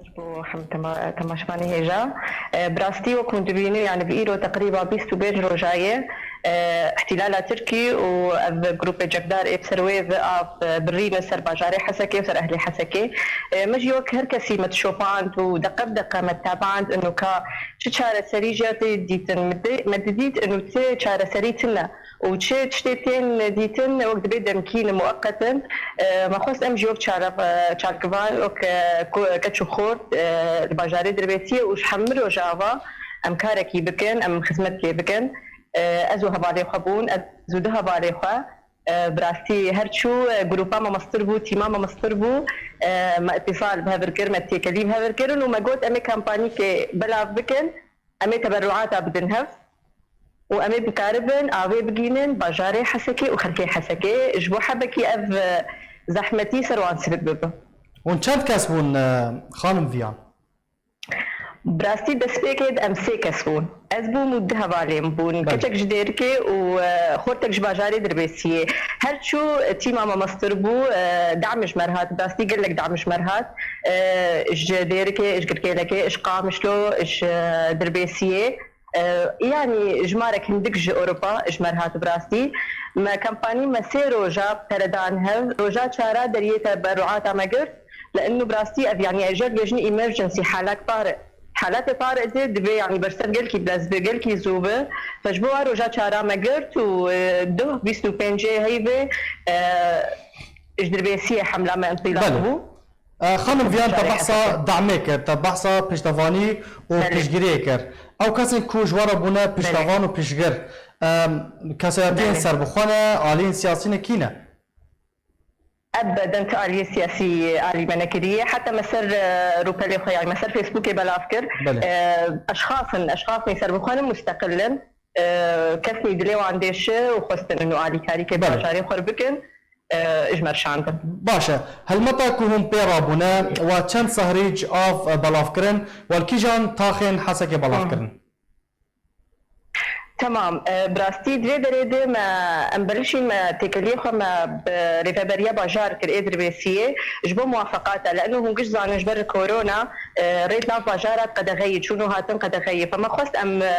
Ji bo hemû tema-, temaşevanê hêja. E, bi rastî wek hûn dibînin, yani bi îro teqrîba bîst û pênc roja ye, e, îhtîlala Tirkî û ev grûpê çekdar ê bi ser wê ve av, e, birîne ser bajarê Hesekê û ser ehlê Hesekê. E, me jî wek her kesî me dişopand û deqe bi deqe me ditabiand û ka çi çareserî jê tê dîtin. Me di-, me didît û tê çareserî tune. û çi tiştê tên dîtin wek dibê demkîn muweqet in. E, me xwest em jî wek çare-, e, çalkivan, wek, e, ku-, keç û xort, e, li bajarê Dirbêsiyê û ji hemû Rojava em karekî bikin, em xizmetkê bikin. E, ez û hevalê xwe bûn, ez û du hevalê xwe. E, bi rastî her çû, e, grûpa me mestir bû, tîma me mestir bû. E, me îtîsal bi hev kir, me têkelî bi hev kirin û me got em ê kampanîkê belav bikin. Em ê teberruata bidin hev û em ê bikaribin avê bigînin bajarê Hesekê û xelkê Hesekê. Ji bo hebekî ev, e, zehmetî ser wan sibit bibe. Hûn çend kes bûn, e, xanim Viyan? Bi rastî destpêkê de em sê kes bûn. Ez bûm û du hevalên bûn. Belê. Keçek ji Dêrikê û, e, xortek ji bajarê Dirbêsiyê. Her çû, e, tîma me mestir bû, e, dam ji me re hat. Bi rastî gelek dam ji me re hat. E, ji Dêrikê, ji Girkêlekê, ji Qamişlo, ji, e, Dirbêsiyê. E, yanî jimarek hindik ji Ewropa ji me re hat bi rastî. Me kampanî me sê roja pere dan hev. Roja çara deriyê teberruata me girt. Li inu bi rastî ev yanî ez jê dibêjin emergency, halat tari. Halatê tari de divê yanî bersev gelkî bilez bi, gelkî zû bi. Fe ji bo wa roja çara me girt û, e, duh bîst û pêncê heyvê, e, ji Dirbêsiyê hemla me întilaq Belê. bû. E, xanim Viyan, te Şarê behsa Hesekê. damê kir, te behsa piştevanî û Belê. piştgiriyê kir. Ew kesên ku ji we re bûne piştevan Belê. û piştgir, e, kesayetiyên Belê. serbixwe ne, aliyên siyasî ne, kî ne? E, bedent aliyê siyasî alî me nekiriye. Heta me ser, e, rûpelê xwe, yani me ser Facebookê belav kir. Belê. E, eşxas in, eşxas in serbixwe ne, musteqil in. E, kesnî dilê wan dêşi û xwestin û alîkarî kê Belê. bajarê xwe bikin, e, ji me şandin. Baş e. Helmeta ku hûn pê rabûne, we çend sehrîc av, e, belav kirin, we li kîjan taxên Hesekê belav Hı. kirin? Temam. E, bi rastî di vê derê de me, em berişîn me têkeliyê xwe me bi rêveberiya bajar kir ê Dirbêsiyê ji bo muwafeqata, li eno hûn giş zanin ji ber korona, e, rê di nav bajara qedexeyê, çûn û hatin qedexeyê. Fe me xwest em, e,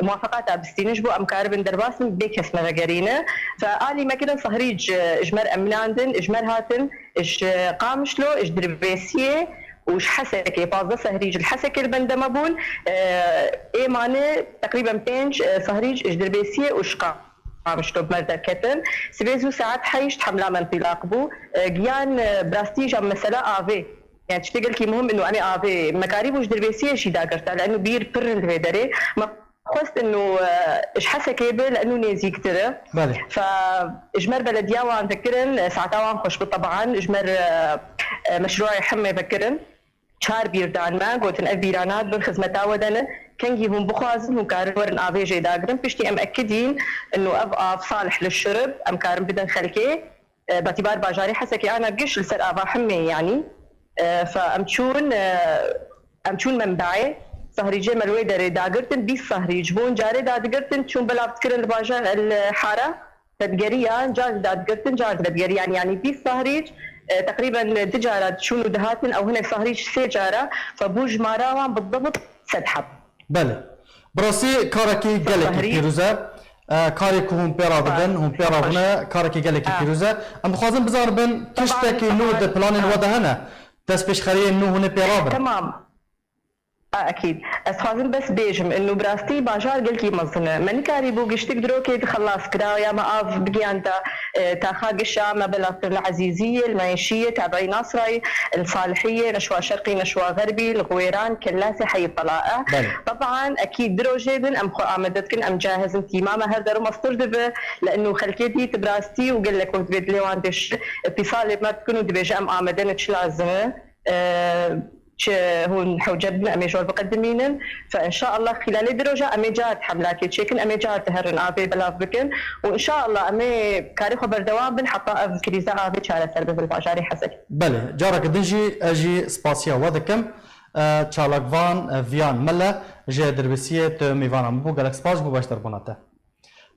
muwafeqata bistînin ji bo em karibin derbas bin bê kes me vegerîne. Fe alî me kirin sehrîc, e, ji mer eminandin, ji mer hatin, ji Qamişlo, ji Dirbêsiyê û ji Hesekê pazdeh sehrîc li Hesekê li bende me bûn. E, ê mane teqrîben pênc, e, sehrîc ji Dirbêsiyê û ji Qamişlo bi me derketin. Sibê zû saet heşt hemla me întilaq bû. E, giyan, e, bi rastî jî mesela avê. Yani tiştê gelkî muhim ino em ê avê me karîbû ji Dirbêsiyê jî dagirta. Li eno bîr pir in li vê derê. Me xwest ino, e, ji Hesekê bi, li eno nêzîktir e. Belê. Fe ji mer belediya wan vekirin, e, saeta wan xweş bi teban, ji mer, e, e, meşruayê hemê vekirin. Çar bîr dan me, gotin ev bîrana di bin xizmeta we de ne. Kengî hûn bixwazin, hûn karin werin avê jê dagirin. Piştî em ekidîn ino ev av salih li şurib, em karin bidin xelkê. E, batîbar bajarê Hesekê ana giş li ser ava hemê, yanî. E, fe em çûn, e, em çûn menbaê, sehrîcê me li wê derê dagirtin, bîst sehrîc bûn, carê dadigirtin, çûn belav dikirin li bajar, li hara, vedigeriya, car dadigirtin, car vedigeriyan, yanî bîst sehrîc, e, teqrîben du cara diçûn û dihatin, ew hinek sehrîc sê cara, fe bû jimara wan bidibitt sed heb. Belê. Bi rastî karekî gelekî Zahirî. pîroz e. E, karê ku hûn pê radibin, Rast. hûn pê rabûne, karekî gelekî Ha. pîroz e. Em dixwazin bizanibin, Teban, tiştekî nû teban. di planên Ha. we de hene. Destpêşxeriyên nû hûn ê pê rabin. Temam. A, ekîd. Ez dixwazim bes bêjim, inu bi rastî bajar gelkî mezin e. Me nikarîbû giştik dirokê di xelas kira ya me av bigiyanda, e, taxa gişa me belavtir li Ezîziyê, li Meşiyê, Tabiî Nasrayê, li Salihiyê, Neşwa Şerqî, Neşwa Xerbî, li Xwêran, Kellasê, Heyî Telae. Belê. Teban, ekîd di rojê din em xwe amade dikin, em cahizin tîma me her derum eftir dibe, li inu xelkê dît bi rastî û gelek wek dibê dilê wan dêş, îtîsalê me dikin û dibêje em amade ne çi lazim e. E, çi hûn hewce bin em ê jor biqedimînin. Fe inşaallah xîlalê di roja em ê car hemlakê çêkin, em ê car diherin avê belav bikin û inşaallah em ê karê xwe berdewam bin heta ev krîza avê çareser bibe li bajarê Hesek. Belê, careke din jî ez jî spasiya we dikim. E, çalakvan, e, Viyan Mele ji Dirbisiyê tu mêvana min bû. Gelek spas ji bo beşdarbûna te.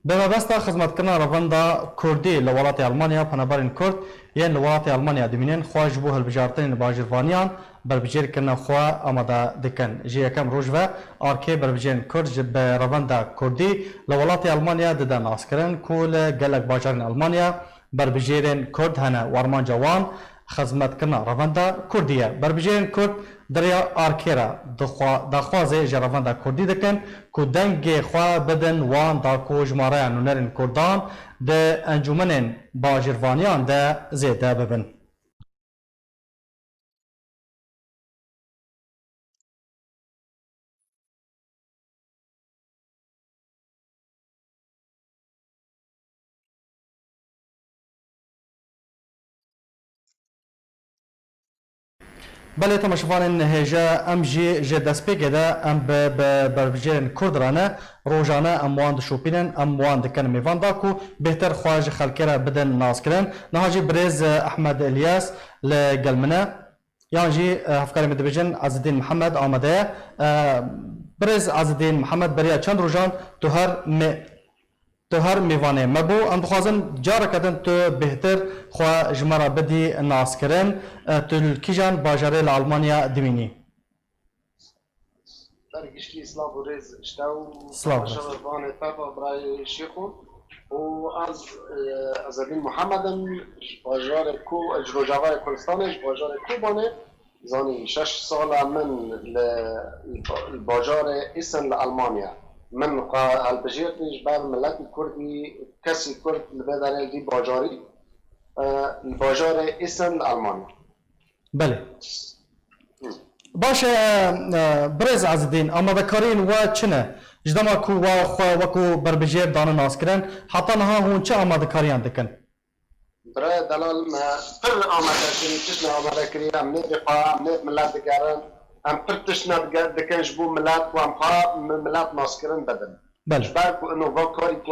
Bi mebesta xizmetkirina revenda kurdî li welatê Elmanya, penaberên kurd yên li welatê Elmanya dimînin xwe ji bo hilbijartinên bajirvaniyan berbijêr kirina xwe amade dikin. Ji yekem roj ve arkê berbijêrên kurd ji bi revenda kurdî li welatê Elmanya dide naskirin ku li gelek bajarên Elmanya berbijêrên kurd hene û armanca wan xizmetkirina revenda kurdî ye. Berbijêrên kurd di rêya arkê re dixwa-, daxwazê ji revenda kurdî dikin ku dengê xwe bidin wan da ku jimareya nûnerên kurdan di encûmenên bajirvaniyan de zêde bibin. Belê, temaşevanên hêja, em jî ji destpêkê de em bi, bi berbijêrên kurd re ne, rojane em wan dişopînin, em wan dikin mêvan da ku bêhtir xwe ji xelkê re bidin naskirin. Niha jî birêz Ehmed Îlyas li gel min e. Yan jî, e, hevkarê min dibêjin Ezidîn Mihemed amade ye. E, birêz Ezidîn Mihemed, beriya çend rojan tu her mê-, tu her mêvanê me bû. Em dixwazin careke din tu bêhtir xwe ji me re bidî naskirin. E, tu li kîjan bajarê li Almanya dimînî? Ber giştî silav û rêz ji te û Silav. Temaşevanê te ve birayê Şêxo. Û ez, e, Ezedîn Muhammed im, ji bajarê Ko-, ji Rojavayê Kurdistanê, ji bajarê Kobanê. Zanî, şeş sala min li, li bajarê Essen li Almanya. Min xwe hilbijêrtî ji ber miletî Kurdî, kesî Kurd li vê derê li vî bajarî, e, li bajarê Essen li Almanya. Belê. Baş e, e, birêz Ezidîn, amadekariyên we çi ne? Ji dema ku we xwe wekû berbijêr dane naskirin, heta niha hûn çi amadekariyan dikin? Birayê delal me pir amade kirî, tiştine amade kirî, em nêvê xwe, em nêv milet digerin, em pir tiştine dige-, dikin ji bo milet ku em xwe mi-, milet naskirin bidin. Belê. Ji ber ku ino va karî ku,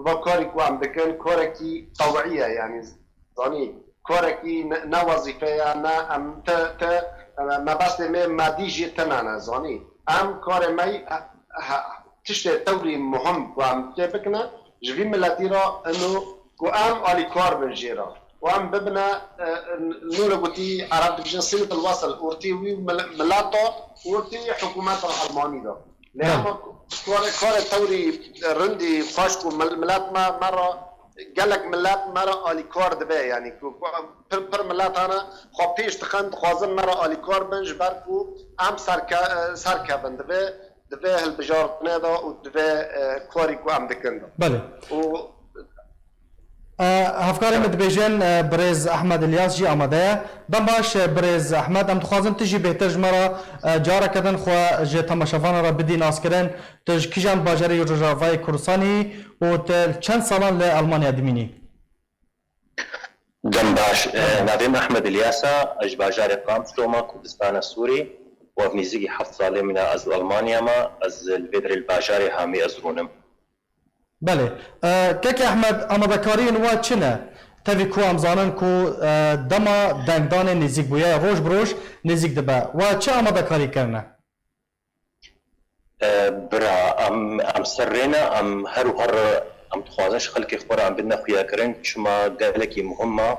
va karî ku em dikin, karekî tewî ye, yanî zanî, karekî ne, ne wezîfe ye, ne em te, te, mebestê me madî jî tune ne, zanî. Em karê me, he, he, tiştê tewrî muhim ku em tê bikine, ji vî miletî re ino ku em alîkar bin jê re. Û em bibine, e, nû li gotî Ereb dibêjin sîlet el-wesl, ortî wî mil-, mileta, ortî hikûmeta Elmanî de. Lê Belê. Ema kore, kore tewrî rindî xweş ku mil-, milet me, me re, gelek milet me re alîkar dibe, yanî ku, ku pir, pir milet hene, xwe pêş dixin, dixwazin me re alîkar bin, ji ber ku em serke-, e, serkevin dibe, divê hilbijartinê de û divê, e, karî ku em dikin de. Belê. Û E, hevkarê min dibêjin, e, birêz Ehmed Ilyas jî amade ye. Dem baş, e, birêz Ehmed, em dixwazin tu jî bêhtir ji me re, e, careke din xwe ji temaşevanan re bidî naskirin. Tu ji kîjan bajarê yê Rojavayê Kurdistanê yî û tu çend salan li Elmanya dimînî? Dem baş, e, navê min Ehmed Ilyas e, ez ji bajarê Qamşlo me, Kurdistana Sûrî, û ev nêzîkî heft salê min e ez li Elmanya me, ez li vê derê li bajarê Hamê ez rûnim. Belê. E, Kekê Ehmed, amadekariyên we çi ne? Tevî ku em zanin ku, e, dema dengdanê nêzîk bûye, roj bi roj nêzîk dibe. We çi amadekarî kirine? E, bira, em, em ser rê ne, em her û her em dixwazin ji xelkê xwe re em bidine xuyakirin, çima gelekî muhim e,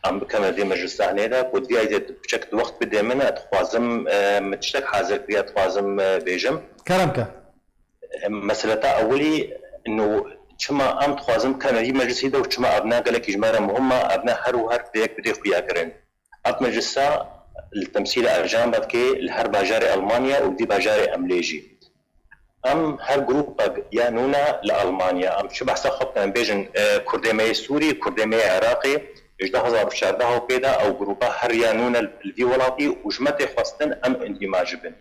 em bikevin vê meclisanê de, ku divê êdî piçek di wext bidê min, ez dixwazim, e, min tiştek hazir kiriye, dixwazim, e, bêjim. Kerem ke. Meseleta ewilî, ino çima em dixwazin bikevin vî meclisî de û çima ev ne gelekî ji me re muhim e, ev ne her û her dê yek bidê xuyakirin. Ev meclisa li temsîla ejan vedikê li her bajarê Elmanya û vî bajarê em lê jî. Em her grûpek ya nûne li Elmanya, em çi behsa xwe bikin, em bêjin, e, Kurdê me yê Sûrî, Kurdê me yê Iraqê, ji du hezar û çardeh û pê de ew grûpa her ya nûne li vî welatî û ji me tê xwestin em îndîmaj bin.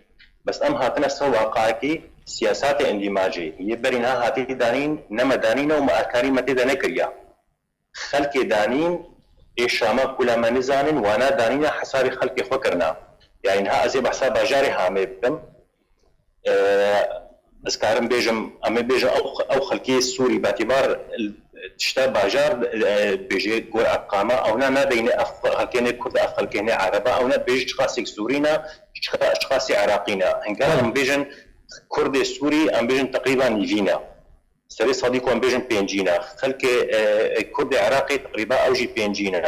Bes em hatine ser weqayekî siyasatê îndîmajê yê berî niha hatî danîn, ne me danîne û me alîkarî me tê de nekiriya. Xelkê danîn, ê Şama kula me nizanin, wana danîne hesabê xelkê xwe kirina. Yanî niha ez ê behsa bajarê Hamê bikim. E, ez karim bêjim, em ê bêjin ew, ew xelkê Sûrî, betîbar tişta bajar, e, bêjê gor ev qama, ewna nadeyne ev xelkê ne Kurd, ev xelkê ne Ereba, ewna bêjî çiqasîk Sûrî ne, çiqa-, çiqasî Iraqî ne. Hinga Belê. Em bêjin Kurdê Sûrî, em bêjin teqrîban nîvî ne. Serê sedî ku em bêjin pêncî ne. Xelkê, e, e, Kurdê Iraqê teqrîba ew jî pêncî ne.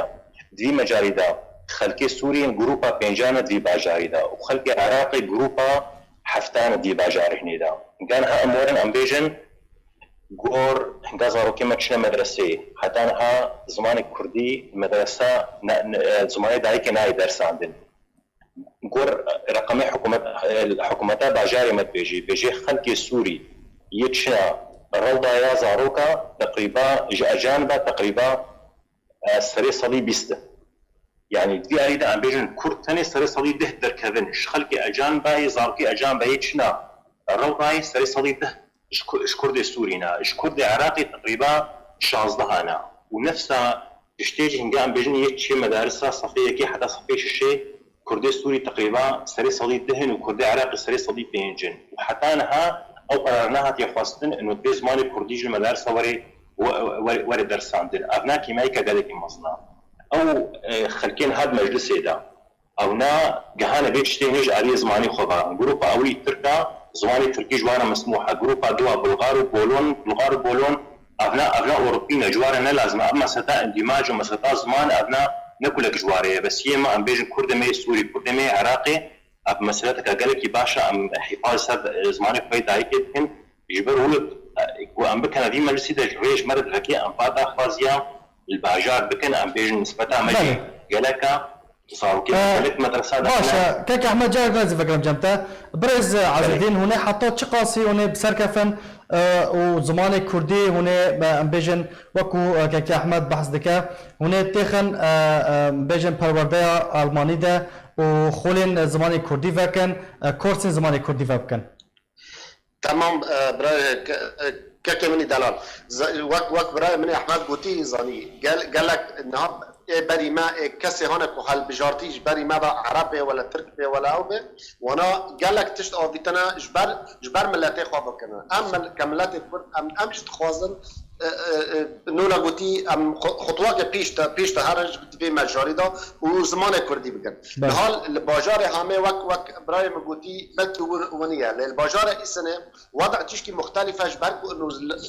Di vî mecarî de xelkê Sûriyê grûpa pêncan e di vî bajarî de û xelkê Iraqê grûpa heftan e di vî bajarê hinê de. Hinga niha em werin em bêjin gor hinga zarokê me çine medreseyê. Heta niha zimanê kurdî medresa ne, ne, e, zimanê dayikê nayê dersandin. Gor reqemê hikûmet, hikûmeta bajarê me dibêjî, dibêjê xelkê Sûrî yê çiya rewda ya zaroka teqrîba ji ejan ve teqrîba, e, serê sedî bîst e. Yanî di vî alî de em bêjin Kurd tenê serê sedî deh derkevin. Ji xelkê ecan ve yê zarokê ecan ve yê çiya rewdayê serê sedî deh ji Ku-, ji Kurdê Sûrî ne. Ji Kurdê Iraqê teqrîba şazdeh ne. Û nefsa tiştê jî hinga em bêjin yê çê medarisa sefê yekê heta sefê şişê Kurdê Sûrî teqrîba serê sedî deh in û Kurdê Iraqê serê sedî pênc in. Û heta niha ew qerar nehatiye xwestin ino divê zimanê Kurdî ji medarisa were, we-, were, were dersandin. Ev ne kêmeyeke gelekî mezin e. Ew, e, xelkê niha di meclisê de. Ewna gihane vê tiştê hinê ji aliyê zimanî xwe ve. Grûpa ewilî tirk e, zimanê tirkî ji wan re mismûh e. Grûpa du a bulgar û polon, bulgar û polon, evna, evna ewropî ne, ji wan re ne lazim e. Ev meseta îndîmaj û meseta ziman, evna ne kulek ji wan re ye. Bes yê me, em bêjin kurdê me yê Sûrî, kurdê me yê Iraqê, ev meseleteke gelekî baş e. Em hîfaz ser, e, zimanê xwe yê dayikê dikin. Ji ber wilo, e, ku em bikene vî meclisî de rê ji me re divekê, em va daxwaziya li bajar bikin, em bêjin nisbeta me jî Belê. gelek e. Zarokê Ee, gelek medresa de baş hene. e, kek Ehmed, carek din ez ê vegerim cem te. Birêz, e, Belê. Ezedîn, hûn ê heta çi qasî hûn ê bi ser kefin, e, û zimanê kurdî hûn ê, e, em bêjin, wekû, e, kek Ehmed behs dike, hûn ê têxin, e, e, bêjin perwerdeya almanî de û xolên, e, zimanê kurdî vekin, e, korsên zimanê kurdî vebikin? Temam, e, birayê, ke-, e, Kekê min î delal. Wek, wek birayê min ê Ehmed gotî, zanî, gel, gelek niha ê berî me, ê kesê hane ku helbijartî ji berî me de Ereb bê, wele Tirk bê, wele ew bê, wana gelek tişt avîtine ji ber, ji ber miletê xwe bikine. Em mil-, ke miletê Kurd, em, em jî dixwazin, e, e, e, nûna gotî, em xu-, xutwakê pîş de, pîş de herin ji vê mejarî de û zimanê Kurdî bikin. Belê. Niha li bajarê Hamê wek, wek birayê min gotî, belkî wir-, winî ye. Lê li bajarê Îsinê wada tişkî muxtelîf e ji ber ku ino l-,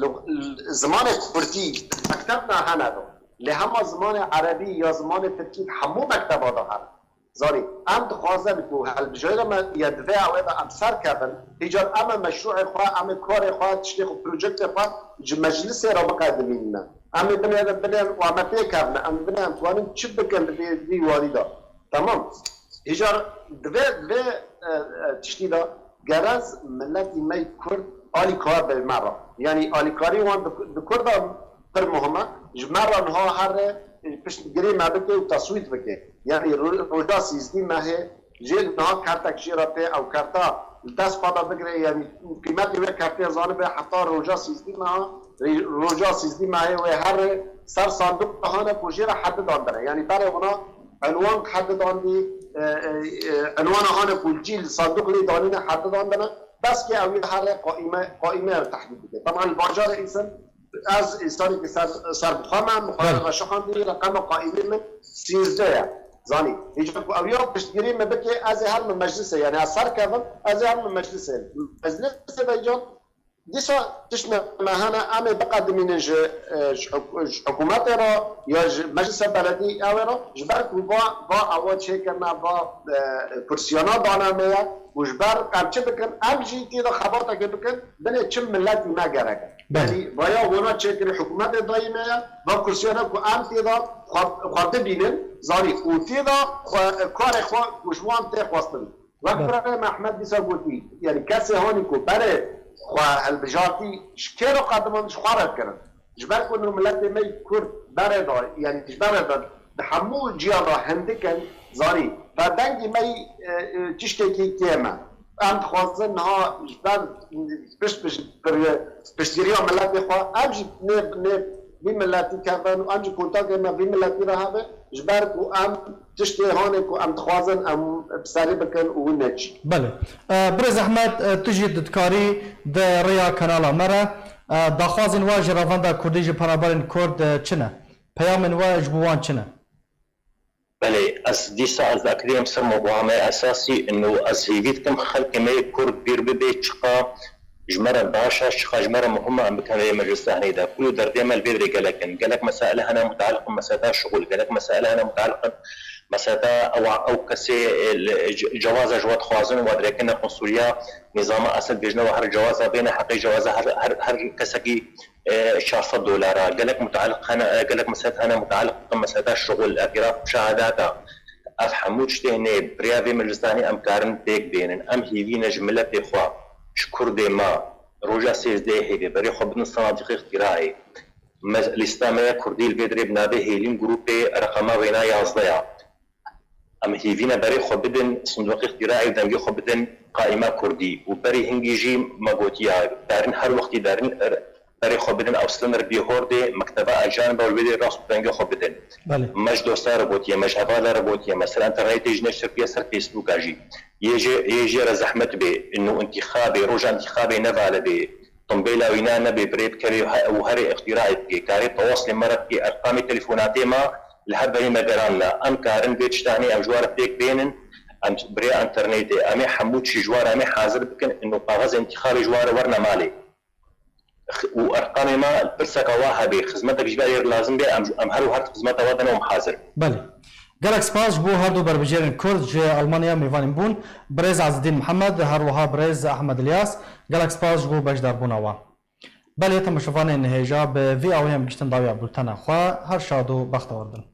l-, l-, zimanê Kurdî mekteb ne hene do. Lê hema zimanê Erebî ya zimanê Tirkî hemû mekteba de hene. Zanî, em dixwazin ku helbijêra me ya divê ew ê de em serkevin, hîcar em ê meşrûê xwe, em ê karê xwe, tiştê xwe, projektê xwe ji meclisê re biqedimînin. Em ê binêrin, binêrin û em ê pêkevin, em ê binêrin em twanin çi bikin di vê, vî warî de. Tamam. Hîcar divê, divê, e, e, tiştî de gerez miletî me yî Kurd alîkar be ji me re. Yanî alîkarî wan di, di Kurda pir muhim e. Ji me re niha here, e, piştgirî me bike û teswît bike. Yanî ro-, roja sîzdî mehê jê niha kertek jê re tê, ew kerta li dest xwe de bigire, yanî qîmetê wê kertê zanibe heta roja sîzdî meha, rê-, roja sîzdî mehê wê here ser sanduq de hane ku jê re hedi dandine. Yanî berê wana Enwan hedi dandî, e, e, e, enwana hane ku cî li sanduq lê danîne hedi dandine, bes ke ew ê here qaîme, qaîme re tehdîd bike. Teban li bajarê Îsin, ez însanekî ser, ser bi xwe me, min xwe Belê. Reşa xwendî, reqema qaîmê min sîzdeh ye. Zanî, hêja ku ew ya piştgirî min bike, ez ê herim meclisê, yanî ez serkevim, ez ê herim meclisê. Meclisê de can, Dîsa tişt me, me hene, em ê biqedimînin ji, e, ji hik-, ji hikûmetê re ya ji meclisa beledî ew ê re, ji ber ku va, va ewa çêkirine, va, e, kursiyana dane me ye û ji ber em çi bikin, em jî tê de xebatekê bikin, binê çi miletî me gerek e. Belê. Yanî vaya wana çêkirî hikûmetê dayî me ye, va kursiyana ku em tê de xwe, xwe bibînin, zanî, û tê de xwe, karê xwe ku ji wan tê xwestin. Wek Belê. Birayê me Ehmed dîsa gotî, yanî kesê hanî ku berê xwe hilbijartî ji kê re qediman, ji xwe re dikirin. Ji ber ku nû miletê me yî Kurd berê da, yanî ji berê da di hemû ciya de hindik in, zanî. Ve dengê me yî, e, e, tiştekî kêm e. Em dixwazin niha ji ber pişt, pişt, piştgiriya miletê xwe, em jî nê, nê vî miletî kevin û em jî kontakê me vî miletî re hebe, ji ber ku em tiştê hanê ku em dixwazin em bi serî bikin û wî neçî. Belê. E, Birêz Ehmed, e, tu jî tu dikarî di rêya kanala me re, e, daxwazên we ji revenda Kurdî, ji penaberên Kurd, e, çi ne? Peyamên we ji bo wan çi ne? Belê, ez dîsa ez diakidînim ser mewdûa me esasî, ino ez hêvî dikim xelkê me yê Kurd bîr bibe çiqa ji me re baş e, çiqa ji me re muhim e, em bikin vê meclisa hinê de. Kulî û derdê me li vê derê gelek in. Gelek mesaile hene mutaliq in meseta şixul, gelek mesaile hene mutaliq in meseta ew, ew kesê, e, li, ce-, cewaza ji we dixwazin û we direkin ne konsulya nîzama Esed bêjine we her cewaza bêne heqê cewaza her, her, her kesekî, e, çar sed dolar e. Gelek mutaliq hene, e, gelek mesaile hene mutaliq in meseta şixul, îtiraf bi şehadat e. Ev hemû tiştê hinê bi rêya vê meclisanê em karin pêk bênin. Em hêvî ne ji miletê xwe, ji Kurdê me, roja sêzdehê hêvê berê xwe bidin sanadîqê îxtîraê. Me, lîsta me ya Kurdî li vê derê bi navê Hêlîn Grûpê reqema wêna yazdeh ya. Em hêvî ne berê xwe bidin sindoqê îxtîraê û dengê xwe bidin qaîma Kurdî. Û berî hingî jî me gotiya, darin her wextî darin berê xwe bidin ew slinir bî hordê, mekteba ejanib e û li vê derê rast û dengê xwe bidin. Belê. Me ji dosta re gotiye, me ji hevala re gotiye, me ser înternetê jî neşir kiriye, ser Facebooka jî. Yê jê, yê jê re zehmet bê, ino întîxabê, roja întîxabê nevalibê, tombêla wîna nebe, bi rê bikeve û he-, û herê îxtîraê bike, karê tewaslê me re bike, erqamê telefonatê me li her berî me geranine. Em karin vê tişta hinê em ji we re pêk bênin, em bi rê înternetê, em ê hemû çî ji we re em ê hazir bikin, ino kaxezê întîxabê ji we re werine malê. X-, û erqamê me pirseka we hebe, xizmetek ji we re lazim be, em, em her û her xizmeta we dene û em hazir in. Belê. Gelek spas ji bo her du berbijêrên Kurd ji Almanya mêvanên bûn, birêz Ezedîn Mihemed, her wiha birêz Ehmed Ilyas. Gelek spas ji bo beşdarbûna wan. Belê, temaşevanên hêja, bi vî awê em giştin dawiya bultena xwe. Her şad û bextewar bin.